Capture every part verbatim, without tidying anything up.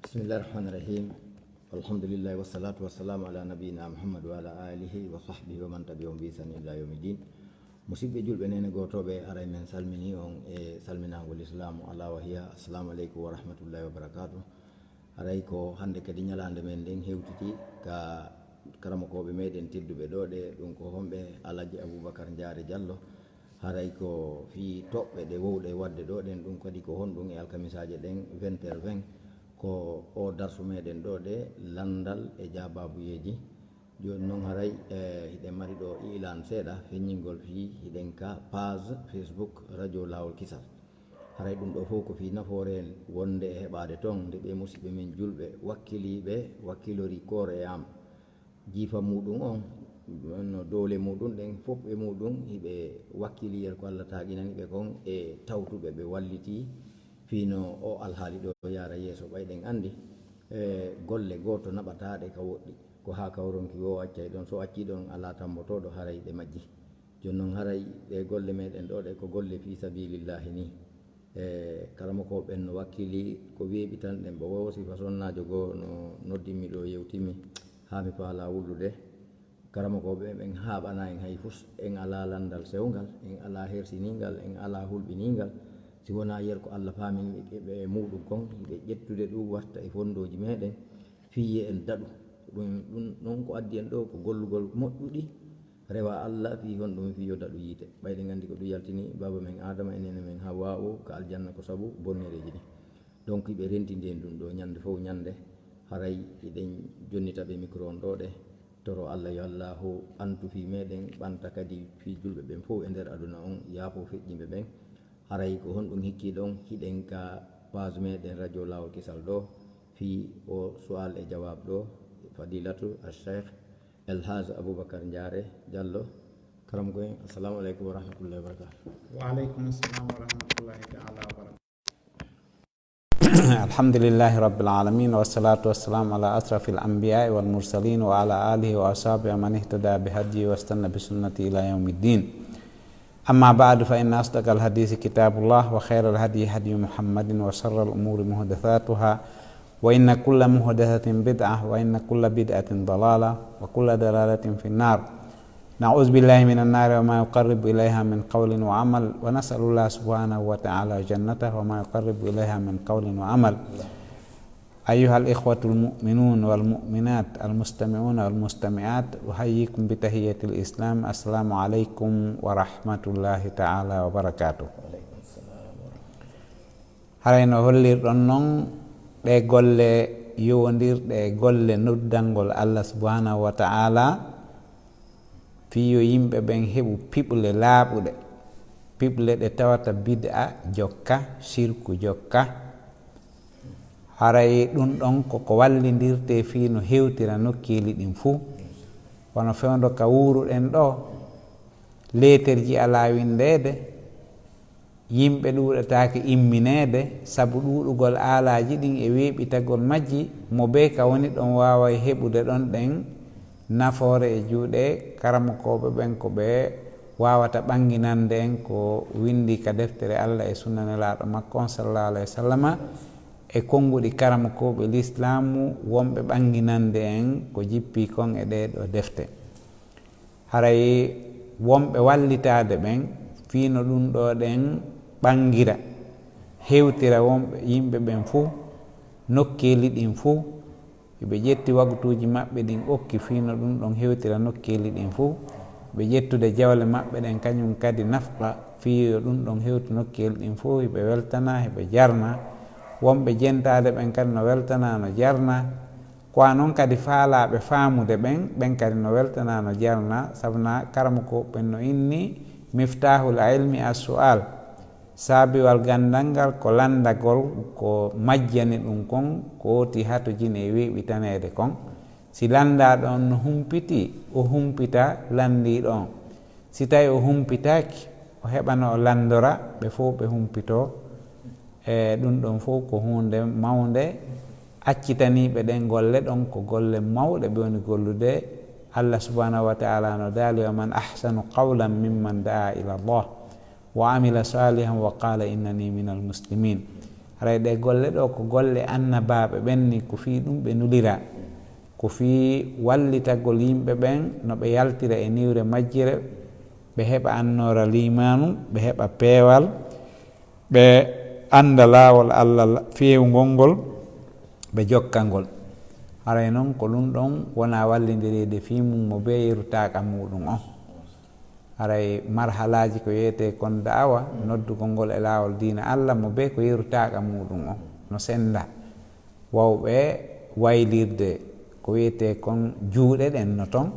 Bismillah arrahmani irrahim. Alhamdulillah, wassalatu wassalamu ala nabiyina Muhammad wa ala alihi wa sahbihi wa man tabi'ahum bi ihsan ila yawmi din. Musidɓe julɓe, nene gotoɓe, aray men salmini on e salminagol islamu, ala wa hiya, assalamu aleykum wa rahmatullahi wa barakatuh. Aray ko hande kadi ñalande men nden hewtiti ka karamokoɓe meɗen tedduɓe ɗo ɗe, ɗum ko homɓe? Alaji Aboubacar Ndiare Diallo. Haray ko fii toɓɓe ɗe wowɗe waɗde ɗo ɗen, ɗum kadi ko honɗum e alkamisaaje ɗen, vingt heures vingt, ko o darsu meɗen ɗo ɗe, lanndal e jaabaabuyeeji. Jooni noon haray, eh, hiɗen mari ɗo ilan seeɗa, feññingol fii hiɗen ka page Facebook Radio Laawol Kisal. Haray ɗum ɗo fof ko fii nafoore wonde e heɓaade toon, nde ɓe musiɓɓe men julɓe wakkiliiɓe wakkilori koore e am. Jiifa muɗum on, no dowle muɗum ɗen fof e muɗum, hiɓe wakkili yer ko Allah taaginani ɓe kon e tawtuɓe ɓe walliti fii no o alhaali ɗo yaara yeeso. Ɓay ɗen anndi, e, golle gooto naɓataaɗe ka woɗɗi, ko haa kawronki o accay ɗon, so accii ɗon alaa tammbotooɗo haray ɗe majji. Jooni noon haray ɗe golle meɗen ɗo ɗe ko golle fii sabilillahi ni. E, karamoko ɓen no wakkili ko weeɓi tan ɗen, ɓe wowo sifa sonnaajo goo no noddimmi ɗo yewtimi haa mi faala wullude. Karamoko ɓe ɓen haaɓana en hay fus, en alaa lanndal sewngal, en alaa hersiningal, en alaa hulɓiningal, si wonaa yer ko Allah faamin ɓe, ɓe muɗum kon, ɓe ƴettude ɗum warta e fonndooji meɗen, fii ye en daɗu. Ɗum, ɗum, ɗum ko addi en ɗo ko gollugol moƴƴuɗi, rewa Allah fii honɗum? Fii yo daɗu yiite. Ɓay ɗen anndi ko ɗum yaltini baaba men Aadama e nene men Hawwaa o ka aljanna ko sabu bonnereeji ɗin. Donc, hiɓe rentindi en ɗum ɗo ñande fof ñande, haray hiɗen jonnita ɓe micro on ɗo ɗe, toro Allah yo Allahu ɓantu fii meɗen, ɓanta kadi fii julɓe ɓen fof e nder aduna on, yaafo feƴƴimɓe ɓen. Haray ko honɗum hikki ɗon? Hiɗen ka page meɗen Radio Laawol Kisal ɗo, fii o sual e jawab ɗo, Fadilatu Al Cheikh El Hadj Aboubacar Ndiare Diallo. Karamoko en, assalamu aleykum wa rahmatullahi wa barakatuh. Wa aleykum assalam wa rahmatullahi taala wa barakatuh. الحمد لله رب العالمين، والصلاة والسلام على أشرف الأنبياء والمرسلين، وعلى آله وأصحابه ومن اهتدى بهديه واستنى بسنته إلى يوم الدين. أما بعد، فإن أصدق الحديث كتاب الله، وخير الهدي هدي محمد، وشر الأمور محدثاتها، وإن كل محدثة بدعة، وإن كل بدعة ضلالة، وكل ضلالة في النار. نعوذ بالله من النار وما يقرب إليها من قول وعمل، ونسأل الله سبحانه وتعالى جنته وما يقرب إليها من قول وعمل. أيها الإخوة المؤمنون والمؤمنات، المستمعون والمستمعات، أحييكم بتحية الإسلام، السلام عليكم ورحمة الله تعالى وبركاته. Haray no hollirɗon non, ɗe golle yowondirɗe e golle noddangol Allah subhanahu wa ta'ala, fii yo yimɓe ɓen heɓu piɓle laaɓuɗe, piɓle ɗe tawata bid'a jokka, sirku jokka. Haray ɗum ɗon ko ko wallindirte fii no hewtira nokkeeli ɗin fuu. Wano fewndo ka wuuruɗen ɗo, leeterji alaa winndeede, yimɓe ɗuuɗataake immineede sabu ɗuuɗugol aalaaji ɗin e weeɓitagol majji, mo bee ka woni ɗon waaway heɓude ɗon ɗen nafoore e juuɗe karamokooɓe ɓen, ko ɓe waawata ɓannginande en ko winndi ka deftere Allah e sunna Nelaaɗo makko on, sallallahu alayhi wa sallama, e konnguɗi karamokooɓe lislaamu wonɓe ɓannginande en ko jippii kon e ɗee ɗoo defte. Haray wonɓe wallitaade ɓen fii no ɗum ɗoo ɗen ɓanngira, hewtira wonɓe, yimɓe ɓen fuu, nokkeeli ɗin fuu, hiɓe ƴetti wagutuuji maɓɓe ɗin okki fii no ɗum ɗon hewtira nokkeeli ɗin fuu, ɓe ƴettude jawle maɓɓe ɗen kañum kadi nafqa fii yo ɗum ɗon hewtu nokkeeli ɗin fuu, hiɓe weltana, hiɓe jarna. Wonɓe jentaade ɓen kadi no weltana, no jarna. Ko a non kadi faalaaɓe faamude ɓen, ɓen kadi no weltana, no jarna, sabuna karamokooɓe ɓen no inni miftahul ilmi as-su'al. Saabiwal ganndal ngal ko lanndagol ko majjani ɗum kon, ko woti hatojine e weeɓitaneede kon. Si lanndaaɗo on no humpiti, o humpita lanndiiɗo on. Si tawi o humpitaaki, o heɓano o lanndora ɓe fof ɓe humpitoo. E ɗum ɗon fof ko huunde mawnde, accitaniiɓe ɗen golle ɗon ko golle mawɗe ɓe woni gollude. Allah subhanahu wa ta'ala no daali: "Wa man ahsanu qawlan mimman da'a ila Allah wa amila salihan wa qala innani minal muslimin." Haray ɗee golle ɗoo ko golle annabaaɓe ɓen ni, ko fii ɗum ɓe nuliraa. Ko fii wallitagol yimɓe ɓen no ɓe yaltira e niwre majjere, ɓe heɓa annoora liimaanu, ɓe heɓa peewal, ɓe annda laawol Alla la-, feewngol ngol, ɓe jokka ngol. Haray non ko ɗum ɗon wonaa wallindiriide fii mum mo bee yerutaaɗo muuɗum on. Haray marhalaaji ko wiyetee kon da'awa, noddugol ngol e laawol diina Alla, mo bee ko yerutaaɗo muuɗum on no senndaa. Waawɓe waylirde ko wiyetee kon juuɗe ɗen no ton,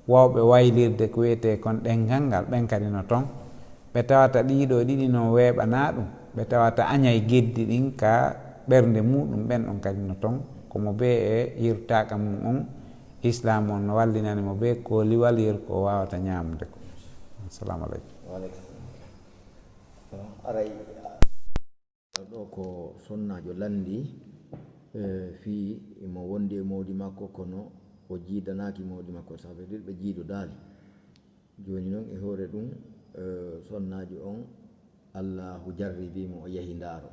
waawɓe waylirde ko wiyetee kon ɗemngal ngal, ɓen kadi no ton. Ɓe tawata ɗii ɗoo ɗiɗi non weeɓanaa ɗum, ɓe tawata añay geddi ɗin ka ɓernde muuɗum, ɓen ɗon kadi no ton. Ko mo bee e yerutaaɗo mum on, Islaam on no wallinani mo bee kooliwal yeru ko o waawata ñaamude ko. Assalamu aleykum. Wa aleykum salam. Aray, ɗoo ko sonnaajo lanndii, eh, fii imo wondi e moodi makko, kono o jiidanaaki moodi makko, ça veut dire ɓe jiidodaali. Jooni non e hoore ɗum, eh, sonnaajo on, Allaahu jarribii mo, o yahi ndaaro.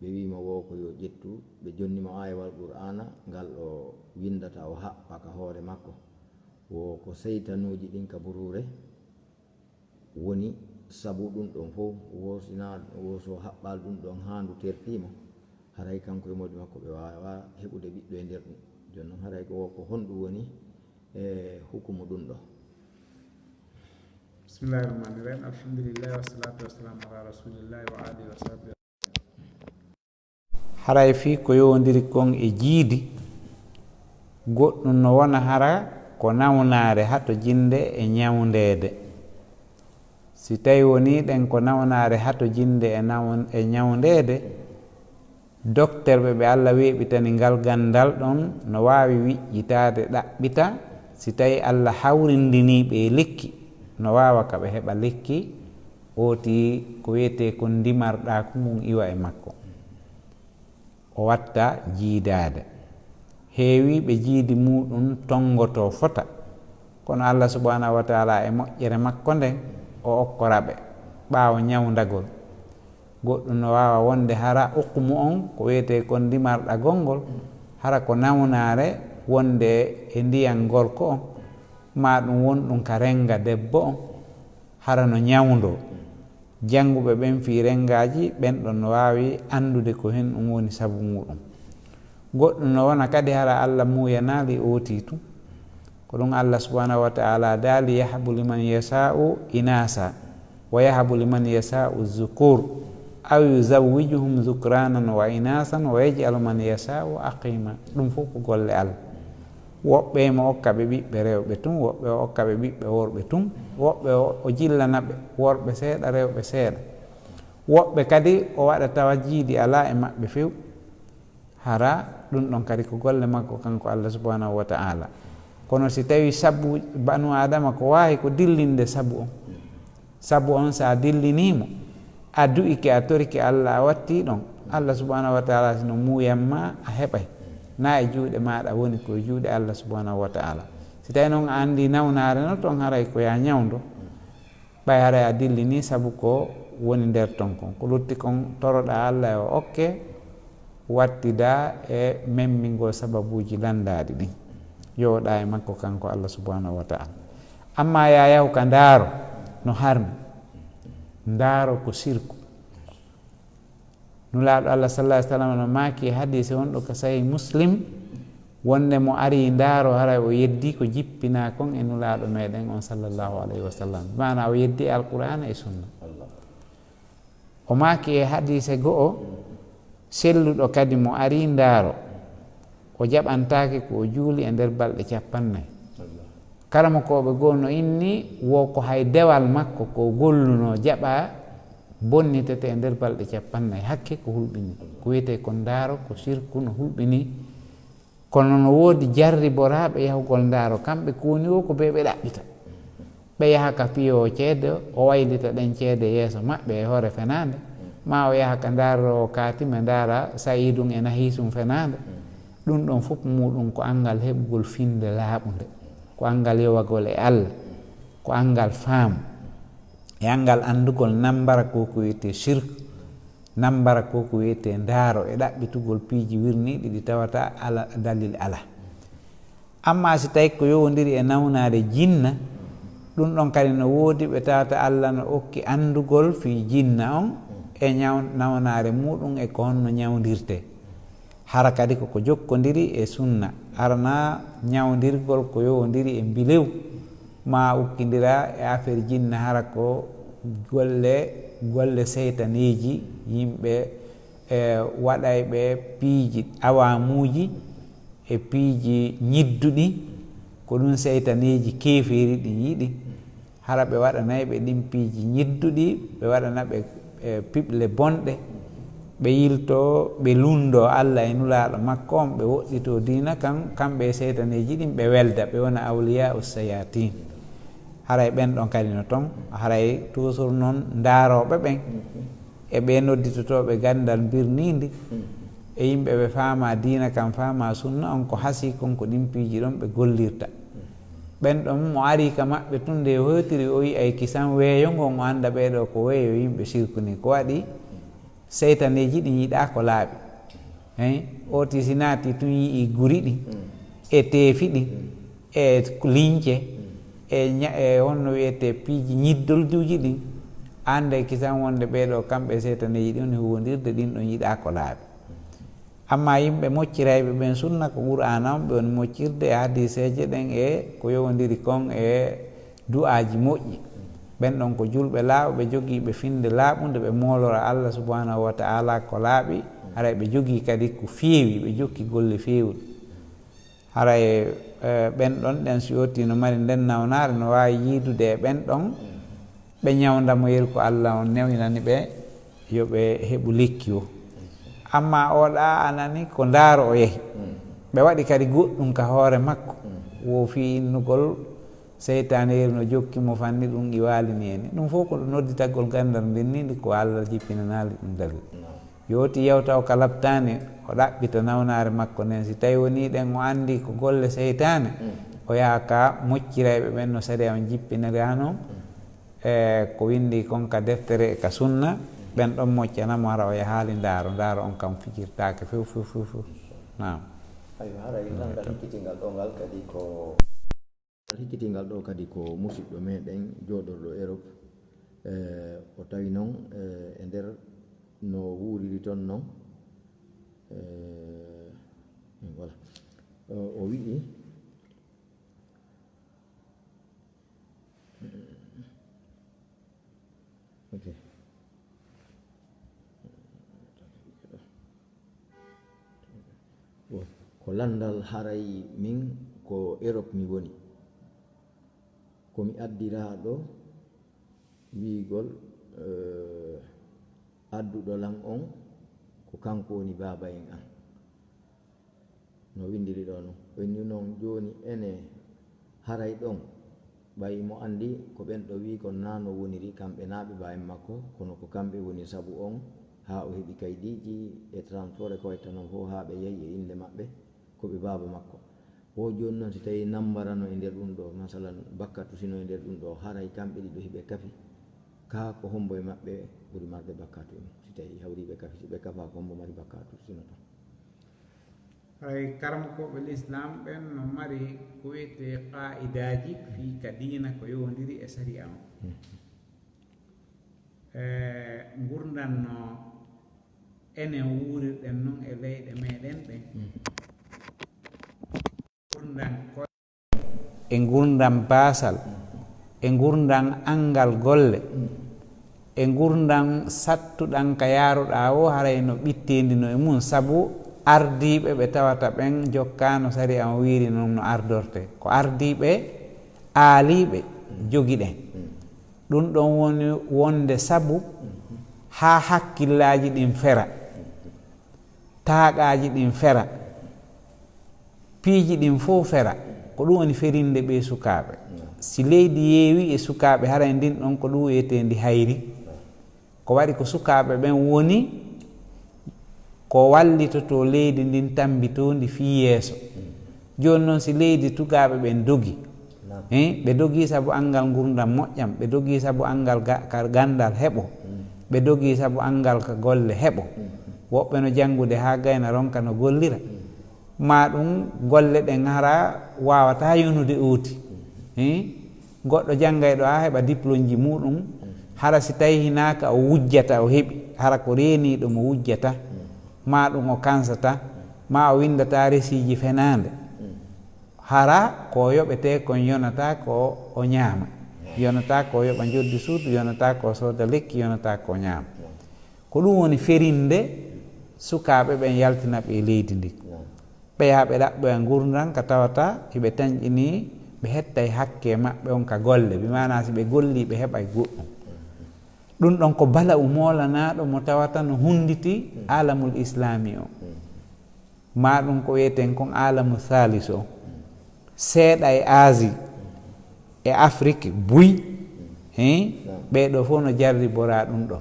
Ɓe wi'i mo wo ko yo ƴettu, ɓe jonni mo aayawal Qur'aana ngal o winndata, o haɓɓa ka hoore makko. Wo ko seytanuuji ɗin ka buruure woni sabu ɗum ɗon fow, wo si naa, wo so haɓɓaali ɗum ɗon haa ndu tertii mo, haray kanko e moodi makko ɓe waawaa heɓude ɓiɗɗo e nder ɗum. Jooni non haray ko wo ko honɗum woni e hukumu ɗum ɗoo? Bismillahi rahmani rahim. Alhamdulillahi wassalatu wassalamu ala rasulillahi wa alihi wa sahbihi. Haray fii ko yowondiri kon e jiidi, goɗɗum no wona hara ko nawnaare hatojinde e ñawndeede. Si tawii wonii ɗen ko nawnaare hatojinde e naw-, e ñawndeede, dokterɓe ɓe Alla weeɓitani ngal ganndal ɗon no waawi wiƴƴitaade ɗaɓɓita, si tawii Alla hawrindinii ɓe e lekki, no waawa ka ɓe heɓa lekki, ooti ko wiyetee kon ndimarɗaaku ngun iwa e makko. O watta jiidaade. Heewiiɓe jiidi muuɗum tonngoto fota, kono Alla subhaanahu wa ta'aala e moƴƴere makko nden, o okkora ɓe ɓaawo ñawndagol. Goɗɗum no waawa wonde hara ukmu on, ko wiyetee kon ndimarɗagol ngol, hara ko nawnaare wonde e ndiyan gorko on, maa ɗum won ɗum ka rennga debbo on, hara no ñawndoo. Jannguɓe ɓen fii renngaaji ɓen ɗon no waawi anndude ko hen ɗum woni sabu muuɗum. Goɗɗum no wona kadi hara Alla muuyanaali ootii tun. Ko ɗum Alla subhaanahu wa ta'aala daali: "Yahabu liman yashaa'u inasa, wa yahabu liman yashaa'u zukur, aw yuzawwijuhum zukranan wa inasan, wa yaj'alu man yashaa'u aqima." Ɗum fof ko golle Alla. Woɓɓe mo okka ɓe ɓiɓɓe rewɓe tun, woɓɓe o okka ɓe ɓiɓɓe worɓe tun, woɓɓe o, o jillana ɓe worɓe seeɗa, rewɓe seeɗa. Woɓɓe kadi o waɗa tawa jiidi alaa e maɓɓe few. Hara ɗum ɗon kadi ko golle makko kanko Alla subhaanahu wa ta'aala. Kono si tawii sabu banu Aadama ko waawi ko dillinde sabu on. Sabu on, so a dillinii mo, a du'ike, a torike Alla, a wattii ɗon, Alla subhaanahu wa ta'aala si no muuyan ma, a heɓay. Na e juuɗe maaɗa woni, ko e juuɗe Alla subhaanahu wa ta'aala. Si tawii non a anndii nawnaare no ton, haray ko yaa ñawndo. Ɓay haray a dillinii sabu ko woni nder ton kon. Ko lutti kon, toroɗaa Alla yo okke, wattidaa e memmingol sababuuji lanndaaɗi ɗin. Yowoɗaa e makko kanko Alla subhaanahu wa ta'aala. Ammaa yaa yahu ka ndaaro, no harmi. Ndaaro ko sirku. Nulaaɗo Alla sallallahu alaihi wasallam no maaki e hadiise wonɗo ka Sahih Muslim, wonde mo ari ndaaro haray o yeddi ko jippinaa kon e Nulaaɗo meɗen on sallallahu alaihi wasallam. Maana o yeddi Alqur'aana e Sunna. O maaki e hadiise go'o, selluɗo kadi mo ari ndaaro, o jaɓantaake ko o juuli e nder balɗe cappannayi. Karamokooɓe goo no inni wo ko hay dewal makko ko o gollunoo jaɓaa, bonnitete e nder balɗe cappannayi. Hakke ko hulɓinii. Ko wiyetee ko ndaaro, ko sirku no hulɓinii. Kono no woodi jarriboraaɓe yahugol ndaaro, kamɓe ko woni wo ko ɓe ɓe ɗaɓɓita. Ɓe yaha ka piyoowo ceede, o waylita ɗen ceede yeeso maɓɓe e hoore fenaande. Maa o yaha ka ndaaroowo kaati, ɓe ndaara Sa'iidun e Nahiisun fenaande. Ɗum ɗon fof muuɗum ko anngal heɓugol finnde laaɓunde, ko anngal yowagol e Alla, ko anngal faamu, e anngal anndugol nammbara ko ko wiyetee sirk. Nambara ko ko wiyetee ndaaro e ɗaɓɓitugol piiji wirniiɗi ɗi tawata ala dalil ala. Amma si tawi ko yowondiri e nawnaare jinna, ɗum ɗon kadi no woodi ɓe tawata Alla no okki anndugol fii jinna on e ñaw-, nawnaare muuɗum e ko honno ñawndirtee. Hara kadi ko ko jokkondiri e sunna, hara na ñawndirgol ko yowondiri e mbilew, maa ukkindira e affaire jinna, hara ko golle, golle seytaneeji, yimɓe, e waɗayɓe piiji awamuuji e piiji ñidduɗi, ko ɗum seytaneeji keefeeri ɗin yiɗi. Hara ɓe waɗanay ɓe ɗin piiji ñidduɗi, ɓe waɗana ɓe, e, piɓle bonɗe, ɓe yiltoo, ɓe lunndoo Alla e Nulaaɗo makko on, ɓe woɗɗitoo diina kan, kamɓe e seytaneeji ɗin, ɓe welda, ɓe wona awliyaa u sayatin. Haray ɓen ɗon kadi no ton, haray toujours non ndaarooɓe ɓen, e ɓe nodditotooɓe ganndal birniindi, e yimɓe ɓe faamaa diina kan, faamaa sunna on, ko hasii kon ko ɗin piiji ɗon ɓe gollirta. Ɓen ɗon mo arii ka maɓɓe tun nde hootiri, o yi'ay kisan weeyo ngon, o annda ɓee ɗoo ko weeyo yimɓe sirku ni. Ko waɗi? Seytaneeji ɗin yiɗaa ko laaɓi. Hein? Ooti si naati tun yi'i guri ɗin, e teefi ɗin, e lince, e ña-, e honno wiyetee piiji ñiddolduuji ɗin. Annday kisan wonde ɓee ɗoo kamɓe seytaneeji ɗin woni huwondirde ɗin ɗon yiɗaa ko laaɓi. Amma yimɓe moccirayɓe ɓen sunna ko Qur'aana on ɓe woni moccirde e hadiiseeje ɗen e ko yowondiri kon e du'aaji moƴƴi. Ɓen ɗon ko julɓe laaɓuɓe jogiiɓe finde laaɓunde, ɓe moolora Alla subhanahu wa ta'ala ko laaɓi, haray ɓe jogii kadi ko feewi, ɓe jokki golle feewuɗe. Haray, eh, ɓen ɗon ɗen si yottii no mari nden nawnaare, no waawi yiidude e ɓen ɗon, ɓe ñawnda mo yeru ko Alla on newnani ɓe, yo ɓe heɓu lekki o. Amma o ɗa anani ko ndaaro o yehi. Ɓe waɗi kadi goɗɗum ka hoore makko. Wo fii innugol seytaane yeru no jokki mo fanni ɗum i waalini en. Ɗum fof ko nodditagol ganndal mbinniindi ko Alla jippinanaali ɗum dalil. Yooti yewta o ka labtaani, o ɗaɓɓita nawnaare makko nden. Si tawi wonii ɗen o anndi ko golle seytaane, o yaha ka moccirayɓe ɓen no sariya on jippiniraano, e ko winndi kon ka deftere e ka sunna, ɓen ɗon moccana mo, hara o yahaali ndaaro, ndaaro on kam fijirtaake few, few, few, few. Naam. Aywa, haray ngal hikkitingal ɗo ngal kadi ko, ngal hikkitingal ɗo kadi ko musiɗɗo meɗen jooɗorɗo Europe. E, o tawi non, e, e nder no wuuriri ton non. E, voilà. O, o wi'i, Ok. Bon, ko lanndal haray min ko Europe mi woni. Ko mi addiraaɗo wiigol, eh, adduɗo lan on ko kanko woni baaba en an. No winndiri ɗo non. O inni non jooni ene haray ɗon, ɓay mo anndi ko ɓen ɗo wi'i kon naa no woniri, kamɓe naa ɓe baawen makko, kono ko kamɓe woni sabu on, haa o heɓi kaydiiji e transport e ko wayi tan non fof, haa ɓe yahi e innde maɓɓe, ko ɓe baaba makko. Wo jooni non, si tawii nambarano e nder ɗum ɗo, masalan, bakkatu sino e nder ɗum ɗo, haray kamɓe ɗiɗo hiɓe kafi, kaa ko hombo e maɓɓe ɓuri marde bakkatu e mum? Si tawii hawri ɓe kafi, si ɓe kafaa, ko hombo mari bakkatu sino ton? Hay karamokooɓe Lislaam ɓen no mari ko wiyetee qaa'idaaji fii ka diina ko yowondiri e sariya on. E ngurndan no enen wuurirɗen non e leyɗe meɗen ɗen. Ngurndan ko e ngurndan baasal, e ngurndan anngal golle, e ngurndan sattuɗan ka yaaruɗaa woo, haray no ɓitteendi no e mum, sabu ardiiɓe ɓe tawata ɓen jokkaano sariya on wiiri non no ardortee. Ko ardiiɓe aaliiɓe jogiɗen. Ɗum ɗon woni wonde sabu haa hakkillaaji ɗin fera. Taaɗaaji ɗin fera, piiji ɗin fof fera, ko ɗum woni ferinde ɓee sukaaɓe. Si leydi yeewi e sukaaɓe, haray ndin ɗon ko ɗum wiyeteendi hayri. Ko waɗi ko sukaaɓe ɓen woni ko wallitotoo leydi ndin tammbitoo ndi fii yeeso. Jooni non, si leydi tugaaɓe ɓen dogi, hein, ɓe dogii sabu anngal ngurndan moƴƴan, ɓe dogii sabu anngal ga-, ka-, ganndal heɓo. ɓe dogii sabu anngal ka golle heɓo. Woɓɓe no janngude haa gayna ronka no gollira. Maa ɗum golle ɗen hara waawataa yonude ooti. Hii? Goɗɗo janngayɗo haa heɓa diplômeji muuɗum, hara si tawi hinaaka o wujjata o heɓi, hara ko reeniiɗo mo wujjata, maa ɗum o kansata, maa o winndata resiiji fenaande. Hara ko yoɓetee kon yonataa ko o ñaama, yonataa ko o yoɓa njoddi suudu, yonataa ko o sooda lekki, yonataa ko o ñaama. Ko ɗum woni ferinde sukaaɓe ɓen yaltina ɓe e leydi ndin. Ɓe yaha ɓe ɗaɓɓoya ngurndan ka tawata hiɓe tanƴini ɓe hettay hakke maɓɓe on ka golle, bi maanaa si ɓe golli ɓe heɓay goɗɗum. Ɗum ɗon ko bala'u moolanaaɗo mo tawata no hunnditi alamul islami o. Maa ɗum ko wiyeten kon alamu salis o. Seeɗa e Asie, e Afrik buy, hein? Ɓee ɗoo fof no jarriboraa ɗum ɗoo.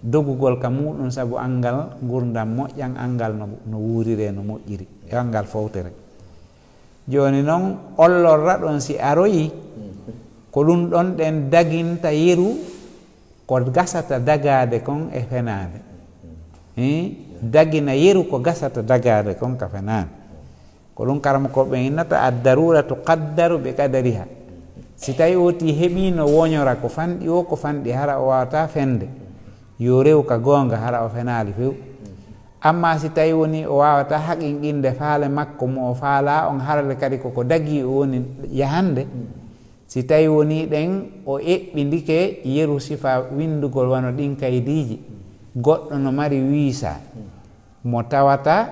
Dogugol ka muuɗum sabu anngal ngurndan moƴƴan, anngal no, no wuuriree no moƴƴiri, e anngal fowtere. Jooni noon, ollorra ɗon si aroyi, ko ɗum ɗon ɗen daginta yeru ko gasata dagaade kon e fenaande. Hii? Dagina yeru ko gasata dagaade kon ka fenaande. Ko ɗum karamokooɓe ɓen innata, "Ad-daruratu qaddaru bi qadariha." Si tawi ooti heɓii no woñora ko fanɗi o, ko fanɗi, hara o waawataa fende, yo rew ka goonga, hara o fenaali few. Amma si tawi woni o waawataa haqinqinde faale makko mo o faalaa on, hara le kadi koko dagii o woni yahande, si tawi woni ɗen o eɓɓindike yeru sifa winndugol wano ɗin kaydiiji, goɗɗo no mari wiisa mo tawata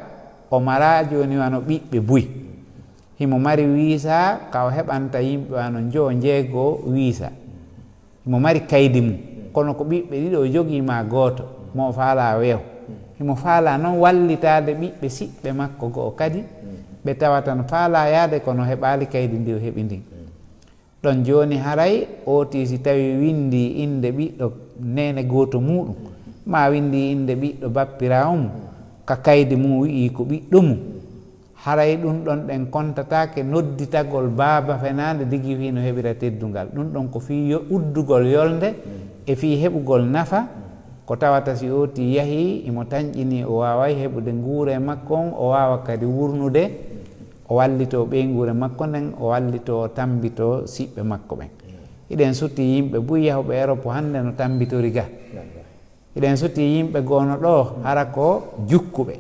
o maraa jooni wano ɓiɓɓe buy. Himo mari wiisa ka o heɓanta yimɓe wano njo-, njeego wiisa. Himo mari kaydi mum, kono ko ɓiɓɓe ɗiɗo o jogii maa gooto, mo o faalaa weew. Himo faalaa noon wallitaade ɓiɓɓe siɓɓe makko go'o kadi, ɓe tawata no faalaa yaade kono heɓaali kaydi ndi o heɓi ndin. Ɗon jooni haray ooti si tawi winndii innde ɓiɗɗo neene gooto muuɗum, maa winndii innde ɓiɗɗo bappiraawo mum, ka kaydi mum wi'ii ko ɓiɗɗo mum, haray ɗum ɗon ɗen kontataake nodditagol baaba fenaande digi fii no heɓira teddungal. Ɗum ɗon ko fii yo-, uddugol yolnde e fii heɓugol nafa, ko tawata si ooti yahii, himo tanƴinii o waaway heɓude nguure makko on, o waawa kadi wurnude, o wallitoo ɓeynguure makko nden, o wallitoo, o tammbitoo siɓɓe makko ɓen. Hiɗen sutii yimɓe buy yahuɓe Europe hannde no tammbitori ga. Hiɗen sutii yimɓe goono ɗoo, hara ko jukkuɓe.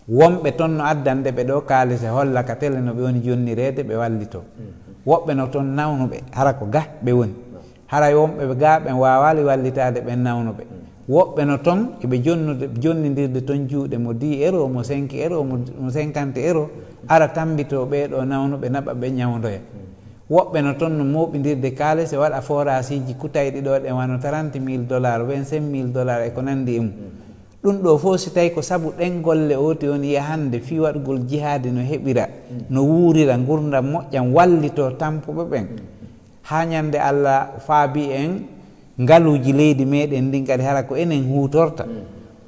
Wonɓe ton no addande ɓe ɗoo kaalis e holla ka tele no ɓe woni jonnireede, ɓe wallitoo. Woɓɓe no ton nawnuɓe, hara ko ga ɓe woni. Haray wonɓe ɓe ga ɓen waawaali wallitaade ɓen nawnuɓe. Woɓɓe no ton eɓe jonnude, jonnindirde ton juuɗe mo dix euro, mo cinq euro, mo, mo cinquante euro, ara tammbitoo ɓee ɗoo nawnuɓe naɓa ɓe ñawndoya. Woɓɓe no ton no mooɓindirde kaalis e waɗa forasiiji kutayɗi ɗoo ɗen wano trente mille dollars, vingt-cinq mille dollars e ko nanndi e mum. Ɗum ɗoo fof si tawi ko sabu ɗen golle ooti woni yahande fii waɗugol jihaadi no heɓira, no wuurira ngurndan moƴƴan wallitoo tampuɓe ɓen. Haa ñande Allah faabi en ngaluuji leydi meɗen ndin kadi hara ko enen huutorta.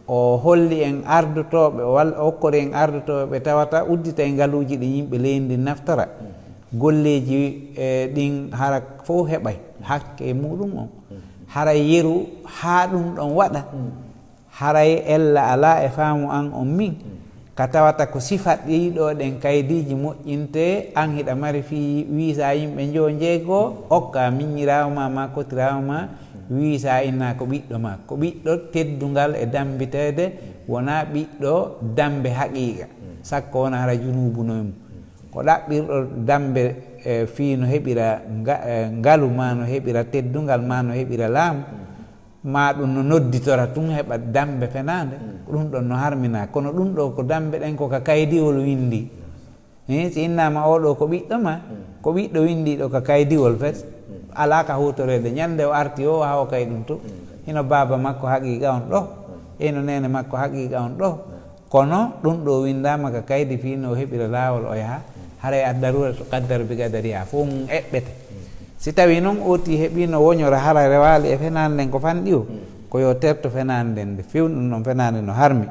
O holli en ardotooɓe, o wal-, o okkori en ardotooɓe ɓe tawata udditay ngaluuji ɗi yimɓe leydi ndin naftara. Golleeji, eh, ɗin hara fof heɓay hakke e muɗum on. Hara yeru haa ɗum ɗon waɗa. Haray ella alaa e faamu an on min, ka tawata ko sifat ɗii ɗoo ɗen kaydiiji moƴƴintee, an hiɗa mari fii wiisa yimɓe njo njeego, okka miñiraawo ma, ma kotiraawo ma, wiisa inna ko ɓiɗɗo ma. Ko ɓiɗɗo teddungal e dambiteede, wonaa ɓiɗɗo dambe haqiiqa. Sakko wona hara junuubu no e mum. Ko ɗaɓɓirɗo dambe, e, fii no heɓira nga-, e, ngalu ma, no heɓira teddungal ma, no heɓira laamu. Ma ɗum no nodditora tun heɓa dambe fenaande, ko ɗum ɗon no harmina. Kono ɗum ɗoo ko dambe ɗen ko ka kaydiwol winndi. Hii, si innaama oo ɗoo ko ɓiɗɗo ma, ko ɓiɗɗo winndiiɗo ka kaydiwol fes, alaa ka huutoreede. Ñande o arti o, haa o kay ɗum to. Hino baaba makko haqiiqa on ɗoo, hino neene makko haqiiqa on ɗoo. Kono ɗum ɗoo winndaama ka kaydi fii no o heɓira laawol o yaha, haray ad-daruratu tuqaddaru bi qadariha, fof mum eɓɓete. Si tawii noon ooti heɓii no woñora hara rewaali e fenaande nden ko fanɗi o, ko yo terto fenaande nden nde few, ɗum ɗon fenaande no harmi.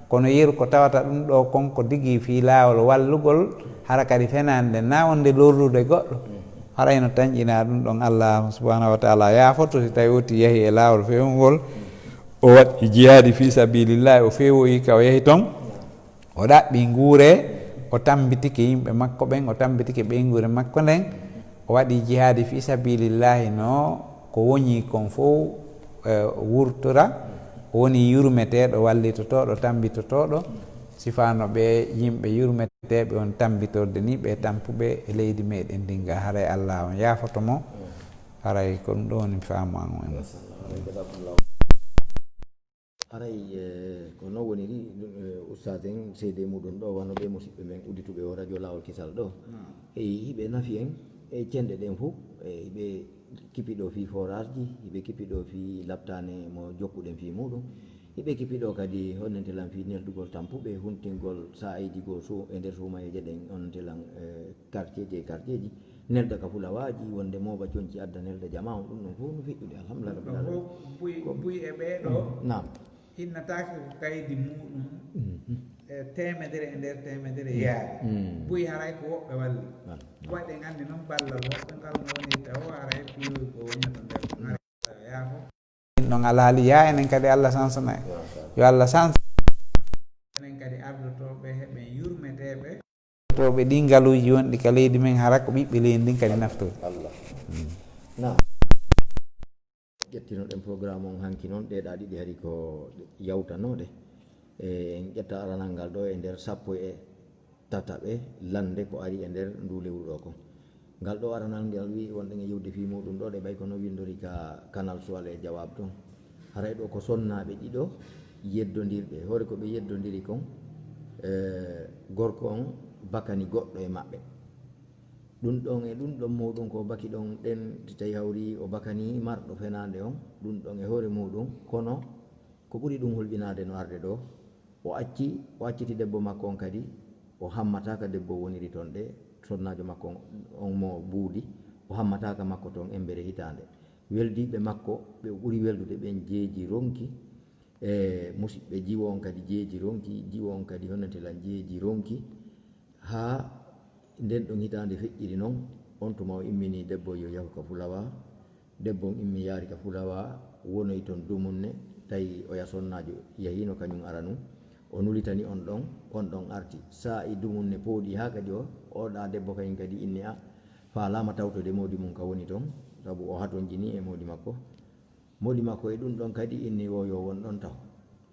Kono yeru ko tawata ɗum ɗoo kon ko digi fii laawol wallugol, hara kadi fenaande nden na wonde lorrude goɗɗo. Haray no tanƴinaa ɗum ɗon Allah subhanahu wa taala yaafoto si tawii ooti yahii e laawol fewngol. O waɗi jihaadi fi sabilillahi, o fewoyi ka o yahi ton, o ɗaɓɓi nguure, o tambitike yimɓe makko ɓen, o tambitike ɓeynguure makko nden, o waɗi jihaadi fi sabilillahi no ko woni kon fof, eh, wurtora, o woni yurmeteeɗo, wallitotooɗo, tambitotooɗo, sifano ɓe yimɓe yurmeteeɓe on tambitorde ni, ɓe tampuɓe e leydi meɗen ndin ga, haray Allah on yaafoto mo, haray ko ɗum ɗo woni faamu an on. Haray, eh, ko non woniri, eh, ustaas en seede muɗum ɗo, wano ɓe musiɓɓe men uddituɓe o radio Laawol Kisal ɗo. Eyi, hiɓe nafi en e cenɗe ɗen fof, e hiɓe kippi ɗo fii forage ji, hiɓe kippi ɗo fii laptaane mo jokkuɗen fii muɗum. Hiɓe kippi ɗo kadi honnente lan fii neldugol tampuɓe, huntingol sa'ayiji goo su-, e nder suumayeeje ɗen, honnente lan, eh, quartier ji e quartier ji. Nelda ka fulawaaji, wonde mooɓa conci adda nelda jamaa on, ɗum ɗon fof no feƴƴude, alhamdulillah rabbil alamin. Buy, buy e ɓee ɗo. Naam. Innataake ko kaydi muɗum e teemedere e nder teemedere yaari. Buy haray ko woɓɓe walli. Waɗen anndi noon ballal woɓɓe ngal no wonirta o, haray piiwoy ko wonata nder ɗum. Haray yaafo. Ɗum ɗon alhaali yaa enen kadi Allah sansana en. Yo Allah sans. Enen kadi ardotooɓe heɓen yurmeteeɓe. To ɓe ɗi ngaluuji wonɗi ka leydi men, hara ko ɓiɓɓe leydi ndin kadi naftori. Allah. Naam. Ƴettinoɗen programme on hanki noon, ɗeeɗaa ɗiɗi hari ko yawtanooɗe. E, en ƴetta aranal ngal ɗo e nder sappo e tataɓe lannde ko ari e nder ndu lewru ɗo kon. Ngal ɗo aranal ngal wi'i wonɗen e yewde fii muɗum ɗo, ɗe ɓay kono winndori ka Kanal Suwal e Jawaab ton. Haray ɗo ko sonnaaɓe ɗiɗo yeddondirɓe. Hoore ko ɓe yeddondiri kon, eh, gorko on bakani goɗɗo e maɓɓe. Ɗum ɗon e ɗum ɗon muɗum ko baki ɗon ɗen, si tawi hawri o bakani marɗo fenaande on, ɗum ɗon e hoore muɗum, kono ko ɓuri ɗum hulɓinaade no arde ɗo, o acci, o acciti debbo makko on kadi, o hammataaka debbo woniri ton ɗe, sonnaajo makko on mo buudi, o hammataaka makko ton embere hitaande. Weldiiɓe makko, ɓe o ɓuri weldude ɓen jeeji ronki, e musiɓɓe jiwo on kadi jeeji ronki, jiwo on kadi honante lan jeeji ronki, haa nden ɗon hitaande feƴƴiri non, on tuma o immini debbo yo yahu ka Fulawa. Debbo on immi yaari ka Fulawa, wonoyi ton dumunne, tawi oya sonnaajo yahiino kañum aranu. O nulitani on ɗon, on ɗon arti. Saa'i dumunne pooɗi haa kadi o, oɗa debbo kañum kadi inni a faalaama tawtode moodi mum ka woni ton, sabu o hatonjini e moodi makko. Moodi makko e ɗum ɗon kadi inni o yo won ɗon taw.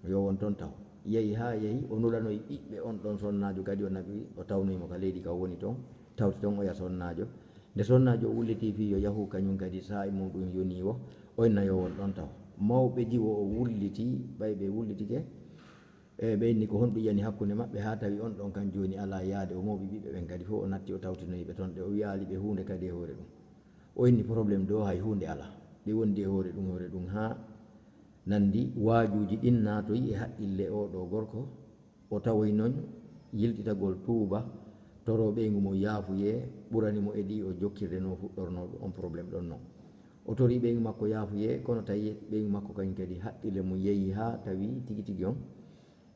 Yo won ton taw. Yehi haa yehi, o nulanoyi ɓiɓɓe on ɗon sonnaajo kadi o naɓi, o tawnoyi mo ka leydi ka o woni ton, tawti ton oya sonnaajo. Nde sonnaajo o wullitii fii yo yahu kañum kadi saa'i muɗum yonii wo, o inna yo won ɗon taw. Mawɓe jiwo o wullitii, ɓay ɓe wullitike, e ɓe inni ko honɗum yani hakkunde maɓɓe haa tawi on ɗon kan jooni alaa yaade, o mooɓi ɓiɓɓe ɓen kadi fof o natti o tawtinoyi ɓe ton ɗe o wiyaali ɓe huunde kadi e hoore ɗum. O inni problème ɗo hay huunde alaa. Ɓe wondi e hoore ɗum, hoore ɗum haa nandi waajuuji ɗin naatoyi e haqqille oo ɗoo gorko. O tawoyi non yiltitagol tuuba, toroo ɓeyngu mum yaafuyee, ɓurani mo e ɗi o jokkirde no fuɗɗornoo on problème ɗon non. O torii ɓeyngu makko yaafuyee, kono tawi ɓeyngu makko kañum kadi haqqille mum yehi haa tawi tigi tigi on,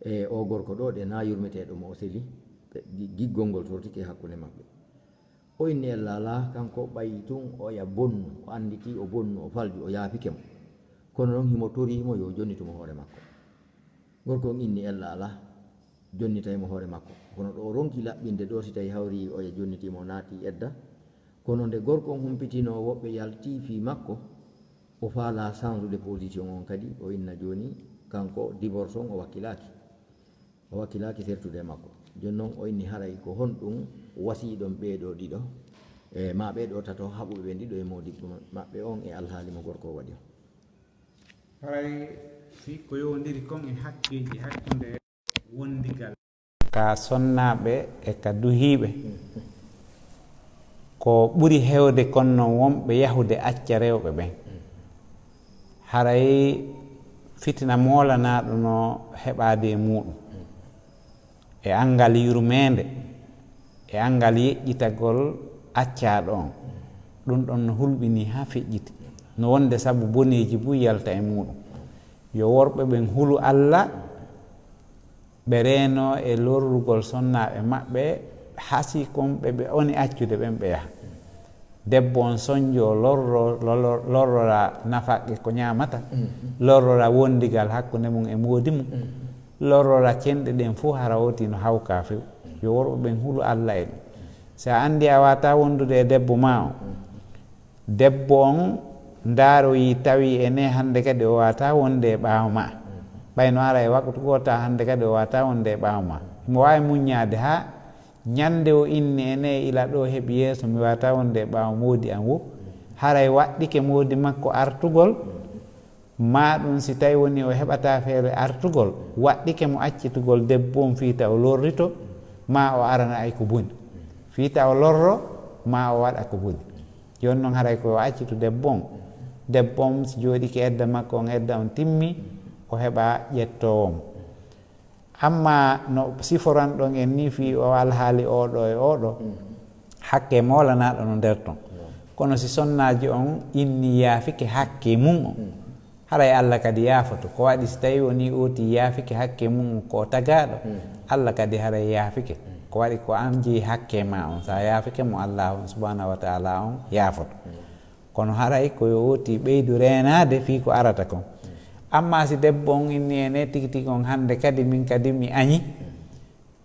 e oo gorko ɗoo ɗe na yurmeteeɗo mo o seli, ɓe gi-, giggol ngol sortike hakkunde maɓɓe. O inni ella alaa, kanko ɓay tun oya bonnu, o annditi o bonnu, o falju, o yaafike mo. Kono non himo torii mo yo o jonnitu mo hoore makko. Gorko on inni ella alaa, jonnitay mo hoore makko. Kono ɗo o ronki laɓɓinde ɗo, si tawi hawri oya jonnitii mo, naati edda. Kono nde gorko on humpitinoo woɓɓe yaltii fii makko, o faalaa sansude position on kadi, o inna jooni kanko divorce on o wakkilaaki. O wakkilaaki sertude e makko. Jooni non o inni haray ko honɗum wasiiɗon ɓee ɗoo ɗiɗo, e maa ɓee ɗoo tato haɓuɓe ɓen ɗiɗo e moodibbo maɓɓe on e alhaali mo gorko o waɗi on? Haray fii ko yowondiri kon e hakkeeji hakkunde wondigal ka sonnaaɓe e ka duhiiɓe, ko ɓuri heewde kon non wonɓe yahude acca rewɓe ɓen. Haray fitina moolanaaɗo no heɓaade e muuɗum. E anngal yurmeende, e anngal yeƴƴitagol accaaɗo on. Ɗum ɗon no hulɓinii haa feƴƴiti. No wonde sabu boneeji buy yalta e muuɗum. Yo worɓe ɓen hulu Alla, ɓe reenoo e lorrugol sonnaaɓe maɓɓe, haa si kon ɓe ɓe oni accude ɓen ɓe yaha. Debbo on sonjo lorro, lorro, lorrora nafaqqe ko ñaamata, lorrora wondigal hakkunde mum e moodi mum, lorrora cenɗe ɗen fuu hara woti no hawka few. Yo worɓe ɓen hulu Alla e ɗum. Si a anndi a waawataa wondude e debbo maa on, debbo on ndaaroyi tawi ene hannde kadi o waawataa wonde e ɓaawo maa. Ɓay no ara e waqtu gooto hannde kadi o waawataa wonde e ɓaawo maa. Himo waawi muññaade haa ñande o inni ene ila ɗoo heɓi yeeso mi waawataa wonde e ɓaawo moodi an wo. Haray waɗɗike moodi makko artugol, maa ɗum si tawi woni o heɓataa feere artugol, waɗɗike mo accitugol debbo on fii ta o lorrito, maa o arana ay ko boni. Fii ta o lorro, maa o waɗa ko boni. Jooni non haray ko yo accitu debbo on. Debbo on si jooɗike edda makko on, edda on timmi, o heɓa ƴettoowo mo. Amma no siforanɗon en ni fii o alhaali oɗo e oɗo, hakke moolanaaɗo no nder ton. Kono si sonnaajo on inni yaafike hakke mum on, haray Alla kadi yaafoto. Ko waɗi si tawi woni ooti yaafike hakke mum on ko o tagaaɗo, Alla kadi haray yaafike. Ko waɗi ko an jeyi hakke ma on, sa yaafike mo Alla on subhanahu wa ta'ala on yaafoto. Kono haray ko yo ooti ɓeydu reenaade fii ko arata kon. Amma si debbo on inni ene tigi tigi on hannde kadi min kadi mi añi,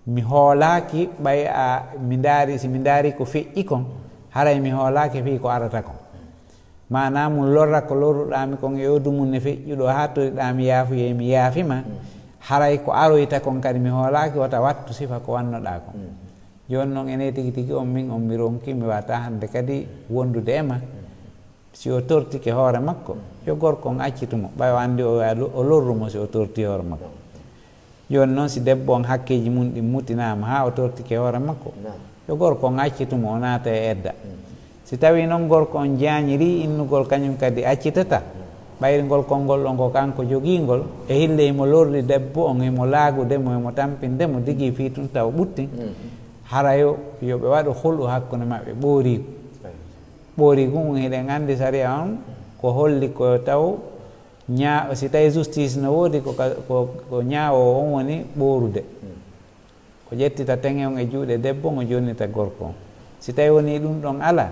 mi hoolaaki ɓay a mi ndaari, si mi ndaari ko feƴƴi kon, haray mi hoolaaki fii ko arata kon. Maanaa mun lorra ko lorruɗaa mi kon e odu mun ne feƴƴuɗo haa toriɗaa mi yaafuyee mi yaafi ma, haray ko aroyta kon kadi mi hoolaaki wota wattu sifa ko wannoɗaa kon. Jooni non ene tigi tigi on min on mi ronki mi waawataa hannde kadi wondude e ma. Si o tortike hoore makko, yo gorko on accitu mo, ɓay o anndi o, o lorru mo si o torti hoore makko. Jooni non si debbo on hakkeeji mun ɗin mutinaama haa o tortike hoore makko, yo gorko on accitu mo o naata e edda. Si tawii non gorko on jaañirii innugol kañum kadi accitata, ɓayri ngol konngol ɗon ko kanko jogiingol, e hille himo lorri debbo on, himo laagude mo, himo tampinde mo, digii fii tun taw ɓuttin, hara yo, yo ɓe waɗu hulɗu hakkunde maɓɓe, ɓooriigu. Ɓooriigu ngun hiɗen anndi sariya on ko holli ko taw ñaa-, si tawi justice no woodi ko ka, ko, ko ñaawoowo on woni ɓoorude. O ƴettita teŋe on e juuɗe debbo on, o jonnita gorko on. Si tawi woni ɗum ɗon alaa,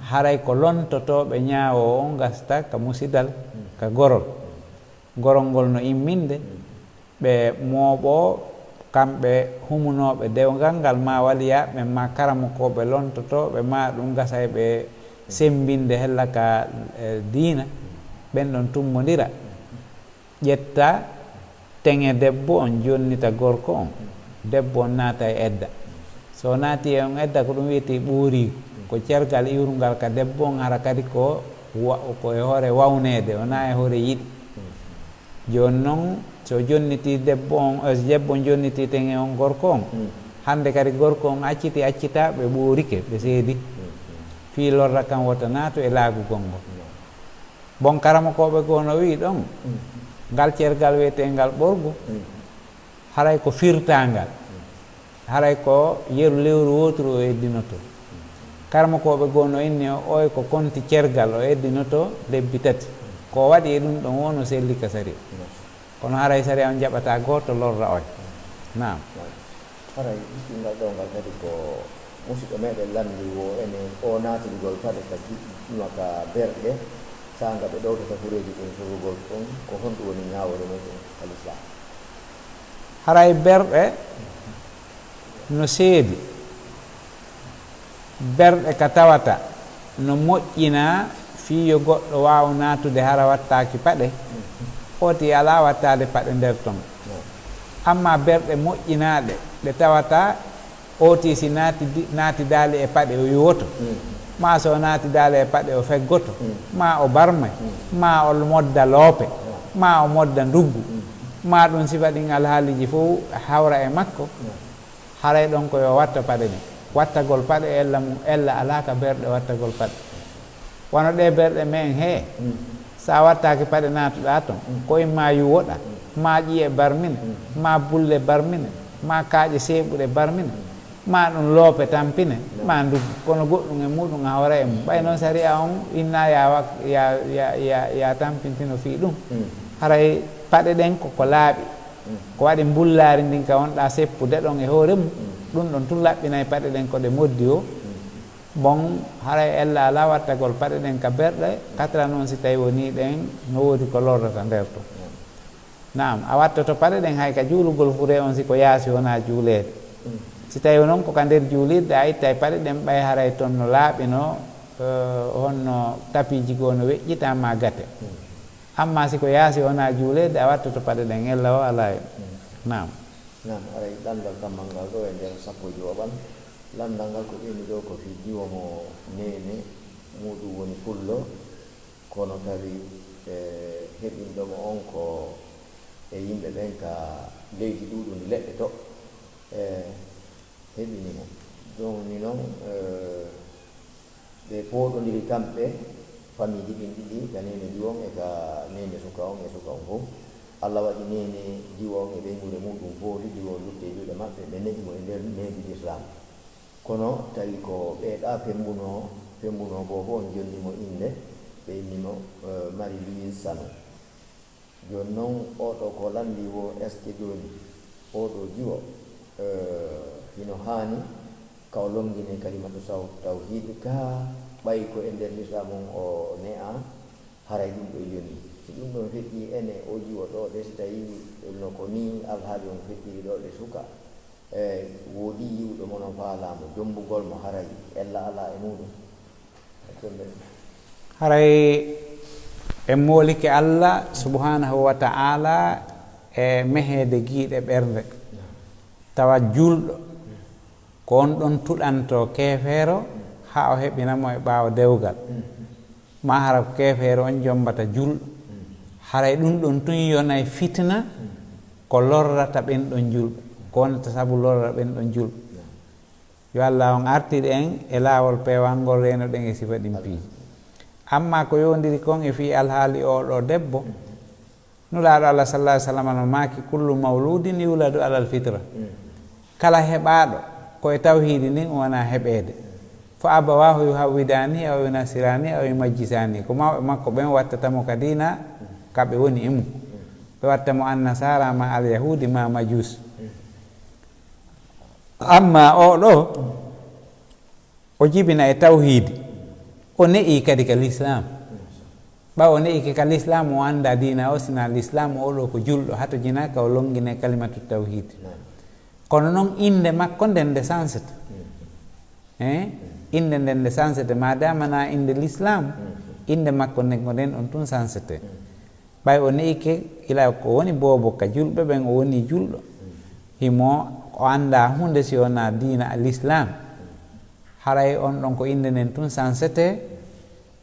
haray ko lontotooɓe ñaawoowo on gasta ka musidal, ka gorol. Gorol ngol no imminde, ɓe mooɓoo kamɓe humunooɓe dewgal ngal, maa waliyaaɓe ɓen, maa karamokooɓe lontotooɓe, maa ɗum gasa e ɓe semmbinde hella ka, e, diina, ɓen ɗon tummondira. Ƴetta teŋe debbo on, jonnita gorko on, debbo on naata e edda. So o naati e on edda, ko ɗum wiyetee ɓooriigu, ko cergal iwrungal ka debbo on, hara kadi ko wa-, ko e hoore wawneede, wonaa e hoore yiɗi. Jooni non, so jonnitii debbo on, eh, so debbo on jonnitii teŋe on gorko on, hannde kadi gorko on acciti, accitaa, ɓe ɓoorike, ɓe seedi. Fii lorra kan wota naatu e laagugol ngol. Bon, karamokooɓe goo no wi'i ɗon, ngal cergal wi'eteengal ɓorgu, haray ko firtaangal, haray ko yeru lewru wooturu o eddinotoo. Karamokooɓe goo no inni o, oy ko konti cergal o eddinotoo lebbi tati. Ko o waɗi e ɗum ɗon woo no selli ka sariya. Kono haray sariya on jaɓataa gooto lorra oy. Naam. Haray ɗiɗɗingal ɗoo ngal kadi ko musidɗo meɗen lanndi wo ene o naatingol paɗe ka juɗɗi tuma ka berɗe, saanga ɓe ɗowtata hureeji ɗin sorugol ɗum, ko honɗum woni ñaawoore muɗum ka Lislaam? Haray berɗe no seedi. Berɗe ka tawata no moƴƴinaa fii yo goɗɗo waaw naatude hara wattaaki paɗe, foti alaa wattaade paɗe nder ton. Ammaa berɗe moƴƴinaaɗe ɗe tawata ooti si naati di-, naatidaali e paɗe o yuwoto, maa so o naatidaali e paɗe o feggoto, maa o barmay, maa o modda loope, maa o modda nduggu, maa ɗum sifa ɗin alhaaliiji fow hawra e makko, haray ɗon ko yo watta paɗe ɗen. Wattagol paɗe ella mum, ella alaa ka berɗe wattagol paɗe. Wano ɗee berɗe men hee, so a wattaaki paɗe naatuɗaa ton, ko imma yuwoɗaa, maa ƴiye barmine, maa bulle barmine, maa kaaƴe seeɓuɗe barmine, maa ɗum loope tampine, maa nduggu. Kono goɗɗum e muɗum a hawra e mum. Ɓay noon sariya on innaa ya wak-, ya, ya, ya, ya tampintino fii ɗum. Haray paɗe ɗen ko ko laaɓi. Ko waɗi mbullaari ndin ka wonɗaa seppude ɗon e hoore mum, ɗum ɗon tun laɓɓinay paɗe ɗen ko ɗe moddi o. Bon, haray ella alaa wattagol paɗe ɗen ka berɗe, katra non si tawi wonii ɗen no woodi ko lorrata nder ton. Naam, a wattoto paɗe ɗen hay ka juulugol furee on si ko yaasi wonaa juuleede. Si tawi non ko ka nder juulirde a ittay paɗe ɗen ɓay haray ton no laaɓi no, eh, honno tapiiji goo no weƴƴitaa maa gate. Amma si ko yaasi wonaa juuleede a wattoto paɗe ɗen ella o alaa hen. Naam. Naam, haray lanndal kammal ngal ɗoo e nder sappo e jowaɓal. Lanndal ngal ko ɓeyni ɗoo ko fii jiwo mo neene muuɗum woni pullo, kono tawi, e, heɓinɗo mo on ko e yimɓe ɓen ka leydi ɗuuɗundi leɗɗe to, e, heɓini mo. Ɗum ni non, e, ɓe pooɗondiri kamɓe, famiiji ɗin ɗiɗi, ka neene jiwo on e ka neene suka on e suka on fow. Alla waɗi neene jiwo on e ɓeynguure muuɗum footi, jiwo on lutti e juuɗe maɓɓe, ɓe ne'i mo e nder needi Lislaam. Kono tawi ko ɓee ɗaa pemmbunoo, pemmbunoo boo fow on jonni mo innde, ɓe inni mo, eh, Marie Louise Sanou. Jooni non, oo ɗoo ko lanndii woo, est-ce que jooni oo ɗoo jiwo, eh, hino haani ka o lonngine kalimatu saw-, tawhiid ka, ɓay ko e nder Lislaam on o ne'aa, haray ɗum ɗoo yoni. Si ɗum ɗon feƴƴii ene oo jiwo ɗoo ɗe, si tawii no ko nii alhaali on feƴƴiri ɗoo ɗe suka, e woodii yi'uɗo mo no faalaa mo, jommbugol mo haray ella alaa e muuɗum. Haray en moolike Alla subhaanahu wa ta'aala e meheede giiɗe ɓernde. Tawa juulɗo, ko on ɗon tuɗantoo keefeero haa o heɓina mo e ɓaawo dewgal. Maa hara ko keefeero on jommbata juulɗo. Haray ɗum ɗon tun yonay fitina ko lorrata ɓen ɗon juulɓe. Ko wonata sabu lorra ɓen ɗon juulɓe. Yo Alla on artir en e laawol peewal ngol, reenoɗen e sifa ɗin piiji. Amma ko yowondiri kon e fii alhaali oo ɗoo debbo, Nulaaɗo Alla sallallaahu alayhi wa sallam no maaki, "Kullu mawludin yuladu alal fitra." Kala heɓaaɗo ko e tawhiidi ndin, o wona heɓeede. "Fa abawaahu yuhawwidaanihi aw yunassiraanihi aw yumajjisaanihi." Ko mawɓe makko ɓen wattata mo ka diina ka ɓe woni e mun. Ɓe watta mo annasaara ma alyahuudi ma majuus. Amma oo ɗoo, o jibina e tawhiidi, o ne'i kadi ka lislaam. Ɓawo o ne'ike ka lislaam, o anndaa diina o, sinaa lislaam, oo ɗoo ko juulɗo, hatojinaa ka o lonngine kalimatu tawhiid. Kono non innde makko nden nde sansete. Eh? Innde nden nde sansete, maadaama na innde lislaam, innde makko nden ko nden on tun sansete. Ɓay o ne'ike ila ko woni boobo ka juulɓe ɓen, o woni juulɗo. Himo o anndaa huunde si wonaa diina al-Islaam. Haray on ɗon ko innde nden tun sansete,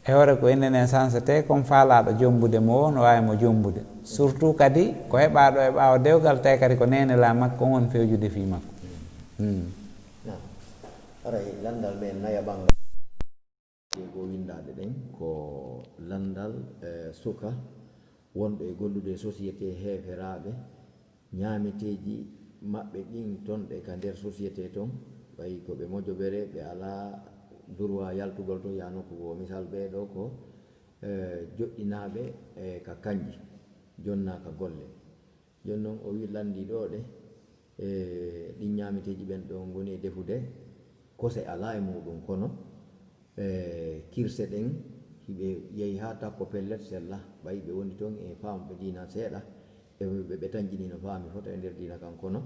e hoore ko innde nden sansete, kon faalaaɗo jommbude mo o, no waawi mo jommbude. Surtout kadi ko heɓaaɗo e ɓaawo dewgal, tawi kadi ko neenelaa makko on woni fewjude fii makko. Hmm. Naam. Haray lanndal men nayaɓal ngal. Jeego winndaaɗe ɗen ko lanndal, eh, suka wonɓe e gollude e société heeferaaɓe, ñaameteeji maɓɓe ɗin ton ɗe ka nder société ton, ɓay ko ɓe mojobere, ɓe alaa droit yaltugol ton, yaa nokku goo. Misal, ɓee ɗoo ko, eh, joɗɗinaaɓe, eh, ka kanji, jonnaa ka golle. Jooni non o wi lanndii ɗoo ɗe, e, ɗin ñaameteeji ɓen ɗoo ngoni e defude, kose alaa e muuɗum, kono, e, kirse ɗen hiɓe yehi haa takko pellet sella, ɓay ɓe woni ton e faamɓe diina seeɗa, e ɓe, ɓe tanƴini no faami fota e nder diina kan, kono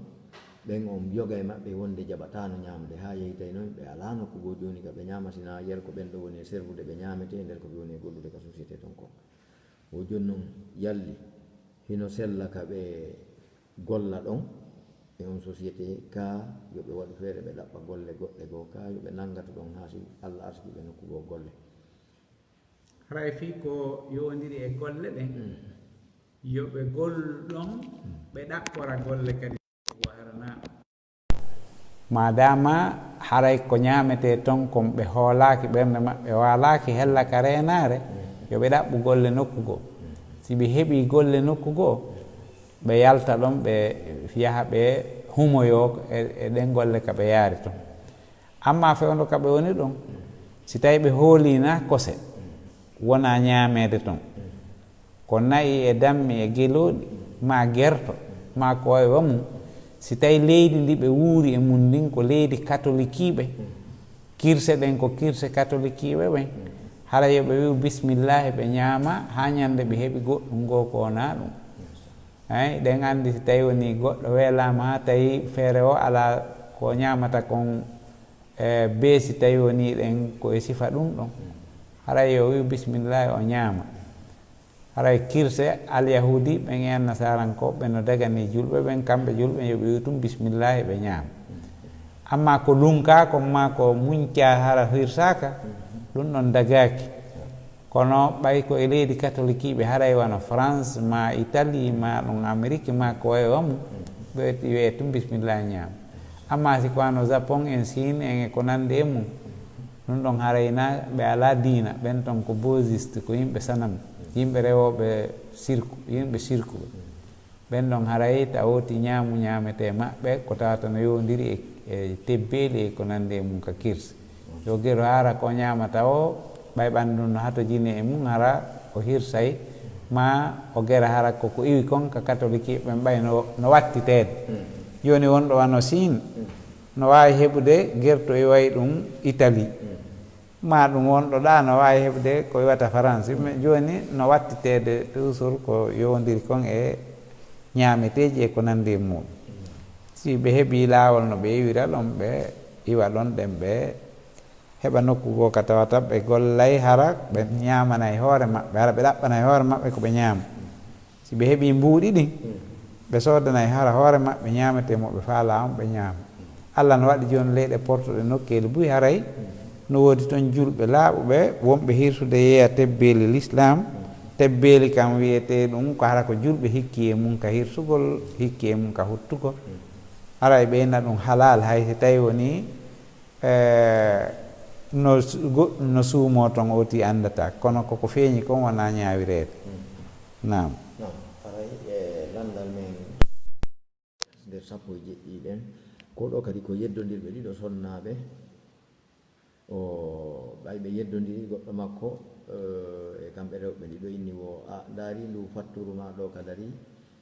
ɓen on yoga e maɓɓe wonde jaɓataano ñaamde, haa yehitay non ɓe alaa nokku goo jooni ka ɓe ñaama, sinaa yer ko ɓen ɗoo woni e servude ɓe ñaametee nder ko ɓe woni e gollude ka société ton kon. O jooni non yalli hino sella ka ɓe golla ɗon e on société ka, yo ɓe waɗu feere ɓe ɗaɓɓa golle goɗɗe goo ka, yo ɓe nanngato ɗon haa si Alla arsiki ɓe nokku goo golle. Haray fii ko yowondiri e golle ɗen, mm, yo ɓe gollu ɗon, mm, ɓe ɗaɓɓora golle kadi. Maadaama haray ko ñaametee ton kon ɓe hoolaaki, ɓernde maɓɓe waalaaki hella ka reenaare, yo ɓe ɗaɓɓu golle nokku goo. Si ɓe heɓii golle nokku goo, ɓe yalta ɗon, ɓe yaha ɓe humoyoo e, e ɗen golle ka ɓe yaari ton. Amma fewndo ka ɓe woni ɗon, si tawii ɓe hooliina kose, wonaa ñaameede ton. Ko na'i e dammi e gelooɗi, maa gerto, maa ko wayi wa mum, si tawii leydi ndi ɓe wuuri e mum ndin ko leydi katolikiiɓe, Kirse ɗen ko kirse katolikiiɓe ɓen. Hara yo ɓe wi'u bismillaahi, ɓe ñaama, haa ñande ɓe heɓi goɗɗum goo ko wonaa ɗum. Ay, ɗen anndi si tawi wonii goɗɗo weelaama, haa tawi feere o alaa ko ñaamata kon, e, bee si tawi wonii ɗen ko e sifa ɗum ɗon. Hara yo wi'u bismillaahi, o ñaama. Haray kirse, alyahuudi ɓen e annasaaranko ɓe no daganii julɓe ɓen, kamɓe julɓe yo ɓe wi'u tun bismillaahi, ɓe ñaama. Amma ko lunkaa kon maa ko muñcaa hara hirsaaka, ɗum ɗon dagaaki. Kono ɓay ko e leydi katolikiiɓe, haray wano France maa Italie maa ɗum Amérique maa ko wayi o mum, ɓe wi'e tun bismillaahi, ñaama. Amma si ko wano Japon en, Siin en e ko nanndi e mum, ɗum ɗon haray na ɓe alaa diina, ɓen ton ko bouddhiste, ko yimɓe sanam, yimɓe rewooɓe sirku, yimɓe sirku. Ɓen ɗon haray ta woti ñaamu ñaametee maɓɓe ko tawata no yowondiri e, e tebbeeli e ko nanndi e mum ka kirse. Yo gero hara ko ñaamata o, ɓay ɓanndu no hatojini e mum, hara o hirsay, maa o gera hara ko ko iwi kon ka katolikiiɓe ɓen ɓay no, no wattiteede. Jooni wonɗo wano Siin, no waawi heɓude gerto e wayi ɗum Italie. Maa ɗum wonɗo ɗaa no waawi heɓude ko iwata Faransi. Mais jooni no wattiteede toujours ko yowondiri kon e ñaameteeji e ko nanndi e muuɗum. Si ɓe heɓii laawol no ɓe iwira ɗon, ɓe iwa ɗon ɗen, ɓe heɓa nokku goo ka tawata ɓe gollay hara ɓe ñaamanay hoore maɓɓe, hara ɓe ɗaɓɓanay hoore maɓɓe ko ɓe ñaama. Si ɓe heɓii mbuuɗi ɗin, ɓe soodanay hara hoore maɓɓe ñaametee mo ɓe faalaa on, ɓe ñaama. Alla no waɗi jooni leyɗe portuɗe nokkeeli buy haray no woodi ton julɓe laaɓuɓe wonɓe hirsude yeeya tebbeeli lislaam, tebbeeli kam wiyetee ɗum ko hara ko julɓe hikki e mum ka hirsugol, hikki e mum ka huttugol. Haray ɓeyna ɗum halaal hay si tawi wonii Eh, no su-, goɗɗum no suumoo ton, oti anndataa, kono koko feeñi kon wonaa ñaawireede. Naam. Naam, haray e lanndal men nder sappo e jeɗɗi ɗen, ko ɗo kadi ko yeddondirɓe ɗiɗo sonnaaɓe, o ɓay ɓe yeddondiri goɗɗo makko, eh, e kamɓe rewɓe ɗiɗo inni wo, "A, ndaari ndu fatturu maa ɗo ka dari?"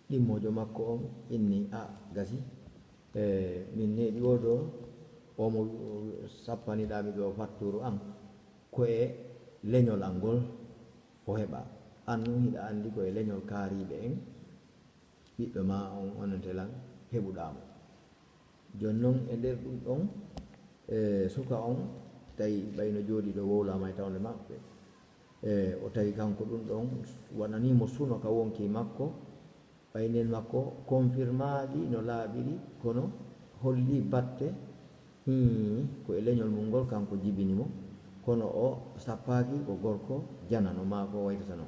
Ɗimmoojo makko on inni, "A, gasi." E, min neeɓi oo ɗoo, oo mo sappaniɗaa mi ɗoo fatturu an, ko e leñol an ngol o heɓaa. An nun hiɗa anndi ko e leñol kaariiɓe en, ɓiɓɓe maa on, onon telan heɓuɗaa mo." Jooni non e nder ɗum ɗon, e, suka on tawi ɓay no jooɗii ɗoo wowlaama e tawnde maɓɓe. E, o tawi kanko ɗum ɗon waɗanii mo suno ka wonkii makko, Ɓay neen makko konfirmaali no laaɓiri, kono holli batte, hii, ko e leñol mum ngol kanko jibini mo, kono o sappaaki ko gorko janano maa ko waytata non.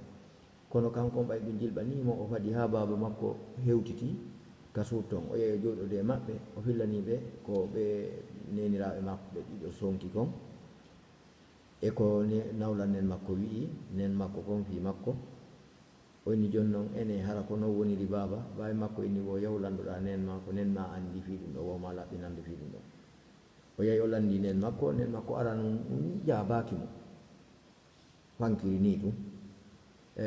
Kono kanko on ɓay ɗum jilɓanii mo, o fadi haa baaba makko hewtiti ka suudu ton. O yehi o jooɗodii e maɓɓe, o fillanii ɓe ko ɓe neeniraaɓe maɓɓe ɗiɗo sonki kon. E ko ne-, nawlan neen makko wi'i, neen makko kon fii makko. O inni, "Jooni non, ene hara ko non woniri baaba?" Baay makko inni, "Wo yahu lanndoɗaa neen maa, ko neen maa anndi fii ɗum ɗoo, wo maa laɓɓinandu fii ɗum ɗoo." O yahi o lanndii neen makko, neen makko ara nun, ɗum jaabaaki mo. Fankiri nii ɗum. E,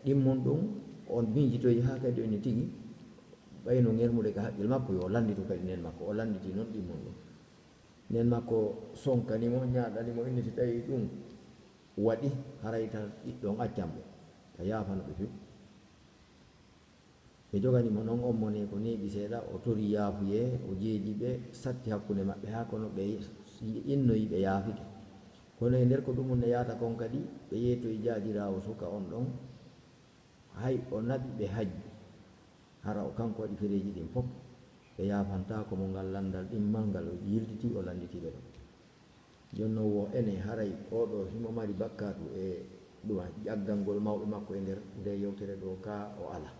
ɗimmun ɗum, on miijitoyi haa kadi o inni tigi, ɓay no ŋermude ka haqqil makko, yo o lanndito kadi neen makko. O lannditii non ɗimmun ɗum. Neen makko sonkani mo, ñaaɗani mo, inni, "Si tawii ɗum waɗi, haray ta ɓiɗɗo on accan mo, ta yaafano ɓe few." Ɓe jogani mo non, on mo ne ko neeɓi seeɗa, o torii yaafuyee, o jeedi ɓe, satti hakkunde maɓɓe haa kono ɓe innoyi ɓe yaafike. Kono e nder ko ɗumun ne yaata kon kadi, ɓe yeetoyi jaajiraawo suka on ɗon, hay o naɓi ɓe hajju. Hara o kanko waɗi fereeji ɗin fof, ɓe yaafantaako mo ngal lanndal ɗimmal ngal o yiltitii, o lannditii ɓe ɗon. Jooni non wo ene haray oo ɗoo himo mari bakkaatu e ɗuma ƴaggangol mawɓe makko e nder nde yewtere ɗoo ka o alaa.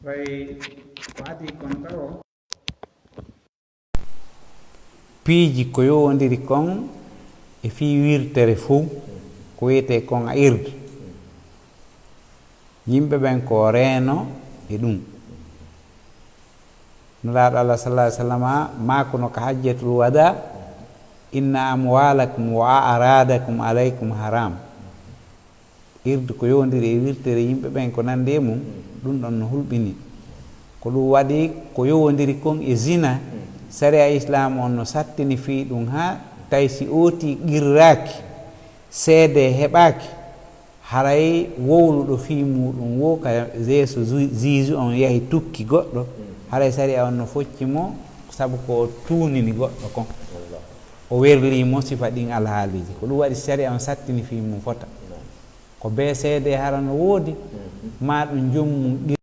Ɓay ko adii kon tawo. Piiji ko yowondiri kon e fii wirtere fow, ko wiyetee kon a irde. Yimɓe ɓen ko reeno e ɗum. Nulaaɗo Allah sallallahu alaihi wasallama maakuno ka hajjatul wada, "Inna amwalakum wa a'radakum alaykum haram." Irde ko yowondiri e wirtere yimɓe ɓen ko nandi e mum, ɗum ɗon no hulɓini. Ko ɗum waɗi ko yowondiri kon e zina, sariya Islaam on no sattini fii ɗum haa Tawi si ootii qirraaki, seedee heɓaaki, haray wowluɗo fii muuɗum woo ka yeeso ju- juge on yahi tukki goɗɗo, haray sariya on no focci mo sabu ko o tuunini goɗɗo kon. O werlii mo sifa ɗin alhaaliiji. Ko ɗum waɗi sariya on sattini fii mum fota. Ko bee seedee hara no woodi, maa ɗum joomum